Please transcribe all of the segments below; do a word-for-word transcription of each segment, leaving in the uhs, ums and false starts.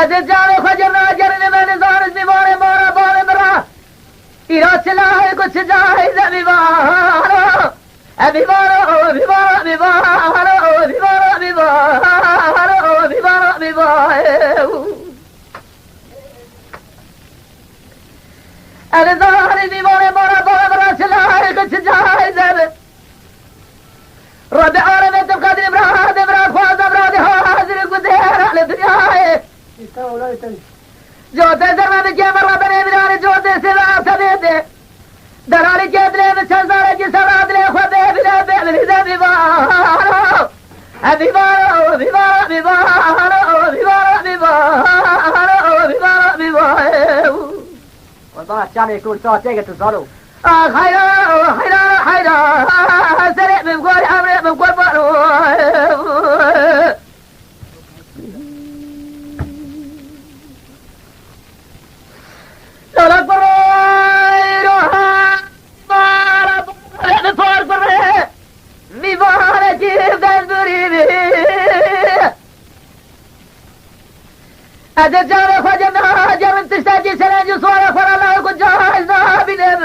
Ez ê canê xwe cem nagerin, me nizanis mîvanê mara bavê min ra. Îro çi layê ku çi cahî ze mîvano. E mîvano, mîvano, mîvano, mîvano, mîvano, mîvano, mîvano. Ez ê canê mîvanê mara bavê min ra çi layê ku çi cahî ze bi. Rebî alemê tim qedrî miradê miradxwaz de miradê hazirî ku dêra li dinyayê. Îta olay te. Cote zerme bi kême rebenê miranê cote sêve asemê de. Deralî kê dilê min çend zarekî sevra dilê xwe bê bile bê bilî de mîvano. E mîvano, mîvano, mîvano, mîvano, mîvano, mîvano, mîvano. Qurban çavê ku sa têke tu zalo. Ah, hayra, hayra, hayra. Serê min gor, emrê min qurban. Lola kurê, roha, mara, bi par kurê. Mîvanekî destbirî bî. Ez ê canê xwe cem nagerin, tiştekî serencî suwarê xwe re lawik û cahil nabînim.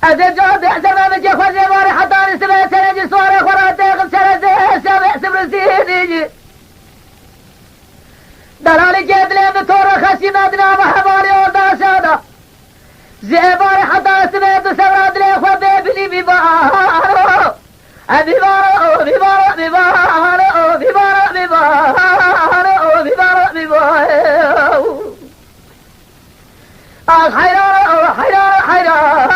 Ez ê can dê sermemekê xwe zêvarê heta li sibê serencî suwarê xwe re têxim sere zê şevê sibrisînî. Deralikê dilê min to re xeşî me di nava hevalê ordaşa de. Ji êvarê heta sibê tu sevra dilê xwe bê bilî mîvano. E mîvano, mîvano, mîvano, mîvano, mîvano, mîvano. Ah, hayran, hayran, hayran.